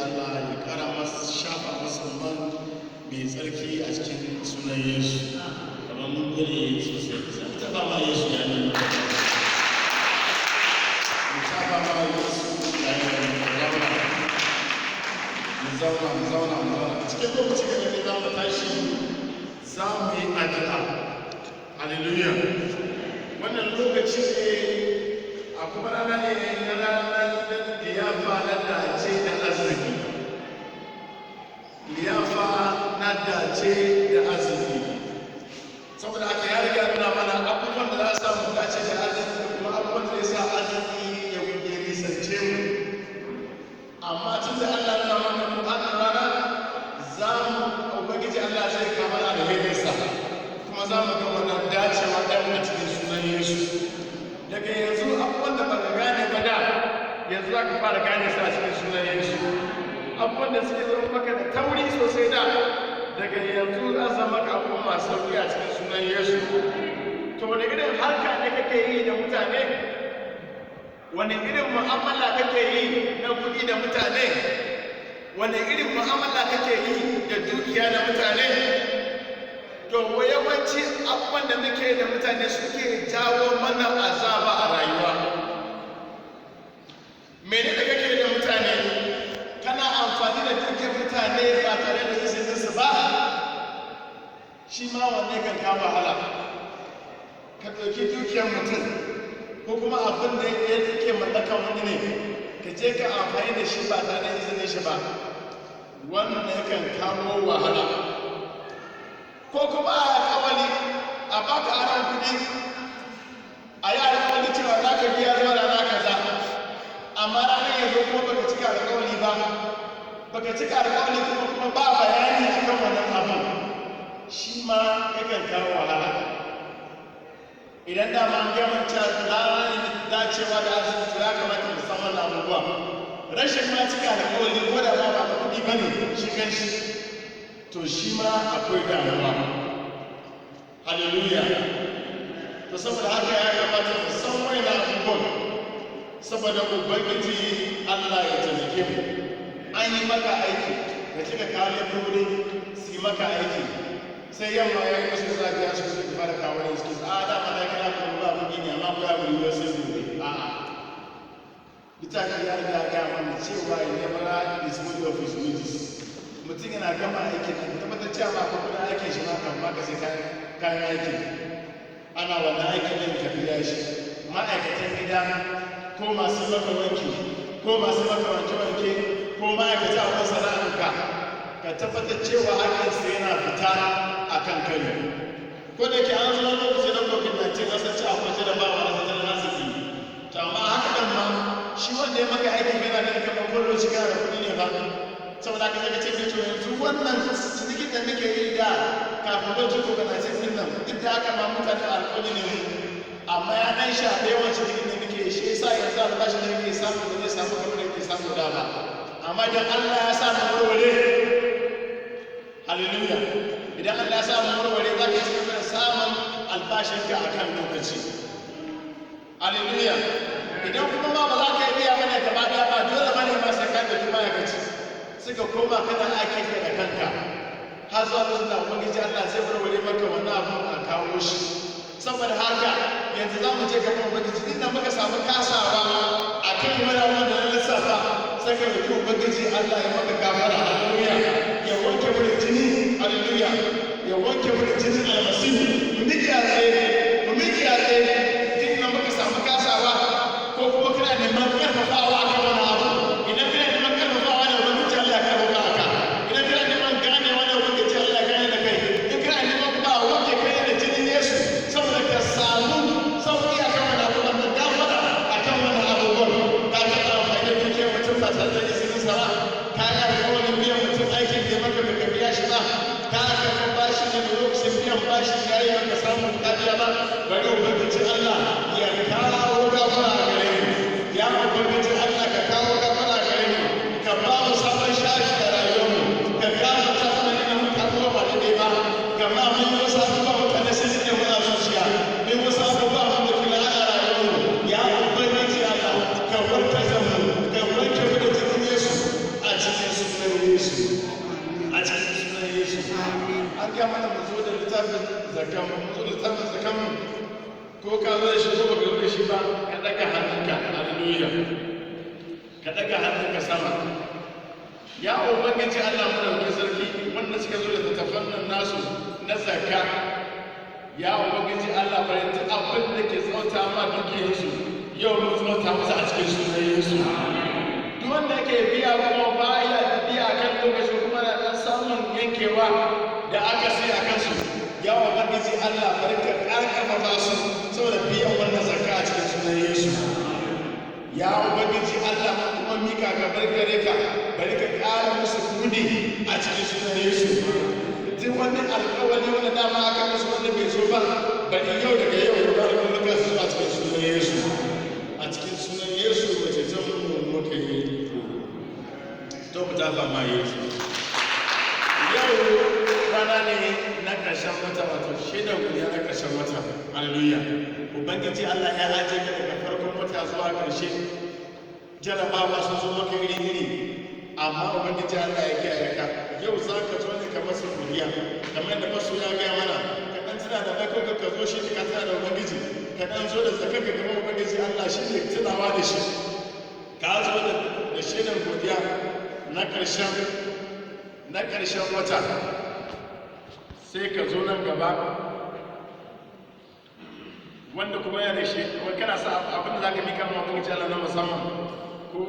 Allah ya kara masa, shafa masa man mai tsarki a cikin sunan Yesu. Kamar mun gode sosai. Sai tafa ma Yesu ya nuna. Mu tafa ma Yesu ya nuna. Mu zauna, mu zauna, mu zauna, mu zauna. Cikin lokaci kaɗan ne za mu tashi, za mu yi addu'a. Hallelujah. Wannan lokaci ne a kuma rana ne na ranar liyafa na dace da arziki, liyafa na dace da arziki. Saboda haka ya riga nuna mana abubuwan da za su samu dace da arziki da kuma abubuwan da zai sa arziki ya nisance mu. Amma tun da Allah nuna mana mu wannan rana, za mu Ubangiji Allah zai kama da alherinsa, kuma za mu ga wannan dacewa ɗan a cikin sunan Yesu. Daga yanzu, abubuwan da baka gane ba da, yanzu za ka fara gane su a cikin sunan Yesu. Abubuwan da suke zama maka da tauri sosai da, daga yanzu za su zama maka abubuwan masu sauƙi a cikin sunan Yesu. To, wani irin harka ne kake yi da mutane? Wani irin mu'amala kake yi na kuɗi da mutane? Wani irin mu'amala kake yi da dukiya da mutane? To, yawanci abubuwan da muke da mutane suke jawo mana azaba a rayuwa. Mene da kake da mutane? Kana amfani da dukiyar mutane ba tare da izininsu ba? Shi ma wanne kan kawo wahala. Ka ɗauki dukiyar mutum ko kuma abin da yake mallakan wani ne, ka je ka amfani da shi ba tare da izinin shi ba, wannan yakan kawo wahala. Ko kuma a alƙawari a baka aron kuɗi, a yi alƙawari cewa za ka biya zuwa rana kaza, amma ranar yanzu kuma baka cika alƙawari ba, baka cika alƙawari kuma ba bayani akan wannan abin, shi ma yakan kawo wahala. Idan da ma an gama cewa ranar dacewa da arziki, to ya kamata mu san wannan abubuwa. Rashin ma cika alƙawari, ko da ma ba da kuɗi ba ne shi kan shi, to shi ma akwai damuwa. Hallelujah. To, saboda haka ya kamata mu san wani abubuwan, saboda Ubangiji Allah ya taimake mu. An yi maka aiki, ka cika kawo leburori su yi maka aiki, sai yamma ya yi masu za biya su su fara kawo ne suke a dama na kira ku ba kuɗi ne, amma ku ya wuri yau sai gobe. A'a, littafi ya riga ya mana cewa labourer is worthy of his wages. Mutum yana gama aikin nan, tabbatar cewa ba ko kudin aikin shi ma kan ma ka sai kayan aikin ana wannan aikin din, ka biya shi. Ma'aikatan gida, ko masu maka wanki, ko masu maka wanke-wanke, ko ma'aikata a wani sana'arka, ka tabbatar cewa haƙƙinsa yana fita a kan kari. Ko da ke an zama lokaci na COVID-19, an san cewa akwai jarabawa na tattalin arziki, to amma haka ɗan ma shi wanda ya maka aikin yana ganin kamar ko lokaci kana da kuɗi ne ba. Saboda haka sai ka ce, to, yanzu wannan cinikin da nake yi da kafin lokacin COVID-19 din nan, duk da haka ma mutane alƙawari ne, amma ya ɗan shafe yawan cinikin da muke, shi yasa yanzu albashin da muke samu ba zai samu kamar da muke samu da ba. Amma idan Allah ya sa mu warware, hallelujah, idan Allah ya sa mu warware, za ka ci gaba da samun albashinka a kan lokaci. Hallelujah. Idan kuma ma ba za ka yi biya mana gaba ɗaya ba, dole ba ne ma sai ka ɗauki ma'aikaci, suka koma kana aikin ka da kanka har zuwa lokacin da Ubangiji Allah zai warware maka wannan abu a kawo shi. Saboda haka yanzu za mu je gaban Ubangiji. Inda muka samu kasawa a kan wani abu da na lissafa, sai ka roki Ubangiji Allah ya maka gafara. Hallelujah. Ya wanke mu da jini. Hallelujah. Ya wanke mu da jinin Almasihu. Mu miƙe a tsaye, mu miƙe a tsaye. Duk da muka samu kasawa, ko kuma kana neman karfafawa akan wani abu, idan kana neman karfafawa da Ubangiji Allah ya karfafa ka, idan kana neman ganewa da Ubangiji Allah ya gane da kai, in kana neman kuma a wanke kai da jinin Yesu saboda ka samu sauƙi akan wani abu, wannan gafara akan wani abubuwan, ka taɓa amfani da dukiyar mutum ba tare da izinin sa ba, ka yi alƙawarin biyan mutum aikin da ya maka baka biya shi ba, ka karɓi bashi ne da lokacin biyan bashi ya yi baka samu ka biya ba, bari Ubangiji Allah ya kawo gafara a gare mu. Ya Ubangiji Allah, ka kawo gafara a gare mu, ka ba mu sabon shafi a rayuwarmu, ka gafarta mana inda muka abubuwa ba daidai ba, gama mun yi wasu abubuwa mutane sai suke mana zuciya, mun yi wasu abubuwa wanda kila ana rayuwarmu. Ya Ubangiji Allah, ka warkar da mu, ka wanke mu da jinin Yesu a cikin sunan Yesu, a cikin sunan Yesu. An gaya mana mu zo da littafin zakan mu, mu zo da littafin zakan mu. Ko ka zo da shi ko baka zo da shi ba, ka ɗaga hannunka. Hallelujah. Ka ɗaga hannunka sama. Ya Ubangiji Allah madaukakin sarki, wanda suka zo da littattafan nan nasu na zakka, ya Ubangiji Allah, bari duk abin da ke tsauta ma dukiyarsu yau mun tsauta musu a cikin sunan Yesu. Duk wanda yake biya kuma baya biya kan lokaci kuma na dan samun yankewa da aka sai a kansu, ya Ubangiji Allah, bari ka ƙarfafa su saboda biyan wannan zakka a cikin sunan Yesu. Ya Ubangiji Allah, mun kuma mika ka bar gare ka, bari ka ƙara musu kudi a cikin sunan Yesu. Duk wani alƙawari wanda dama aka musu wanda bai zo ba, bari yau daga yau ya bari mulka su a cikin sunan Yesu. A cikin sunan Yesu wace ta mu muka yi to mu tafa ma Yesu. Yau rana ne na ƙarshen wata, wato shaidan godiya na ƙarshen wata. Hallelujah. Ubangiji Allah ya aje ka daga farkon wata zuwa ƙarshe. Jarabawa sun zo maka iri-iri, amma Ubangiji Allah ya kiyaye ka. Yau za ka zo ne ka masa godiya, kamar yadda masu ya gaya mana. Ka ɗan tuna da mai ka zo shi ka tuna da Ubangiji, ka ɗan zo da zakar ka gaban Ubangiji Allah, shi ne tunawa da shi. Ka zo da shaidan godiya na ƙarshen wata, sai ka zo nan gaba. Wanda kuma yana da shi, kana sa abin da za ka mika ma Ubangiji Allah na musamman ko